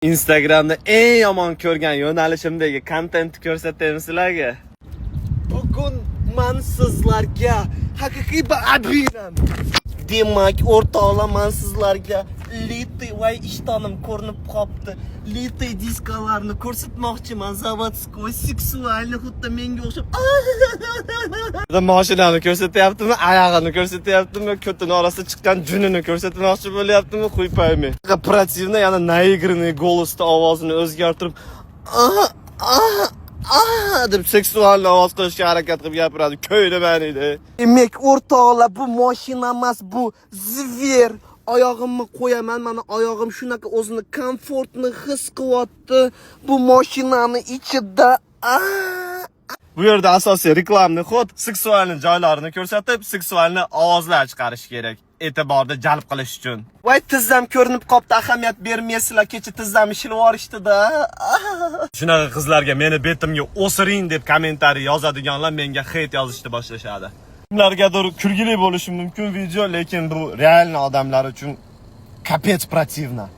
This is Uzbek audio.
Instagramda eng yomon ko'rgan yo'nalishimdagi kontentni ko'rsataymi sizlarga? Bugun man sizlarga haqiqiy abinam. Demak, o'rtoqlar, man sizlarga литый, voy, ishtonim ko'rinib qopti. Литый diskalarni ko'rsatmoqchiman, заводской, сексуальный, xuddi menga o'xshab. Mashinani ko'rsatyaptimi, oyog'ini ko'rsatyaptimi, ko'tini orasida chiqqan junini ko'rsatmoqchi bo'lyaptimi, хуй пойми. Противно, yana наигранный голос da ovozini o'zgartirib, "Ah, ah, ah" deb seksual ovoz qilishga harakat qilib gapiradi. Ko'yli maniydi. Demak, o'rtoqlar, bu mashina emas, bu зверь. Oyog'imni qo'yaman, mana oyog'im shunaqa o'zini komfortni his qilyapti. Bu mashinani ichida. Ah. Bu yerda asosiy рекламный ход seksualni joylarini ko'rsatib, seksualni ovozlar chiqarish kerak. E'tiborni jalb qilish uchun. Voy, tizzam ko'rinib qopti, ahamiyat bermaysizlar, kecha tizzamni shilib yuborishdi-da. Shunaqa qizlarga meni betimga o'siring deb kommentariy yozadiganlar menga хейт yozishni boshlashadi. Kimlargadir kulgili bo'lishi mumkin video, lekin bu реально odamlar uchun капец противно.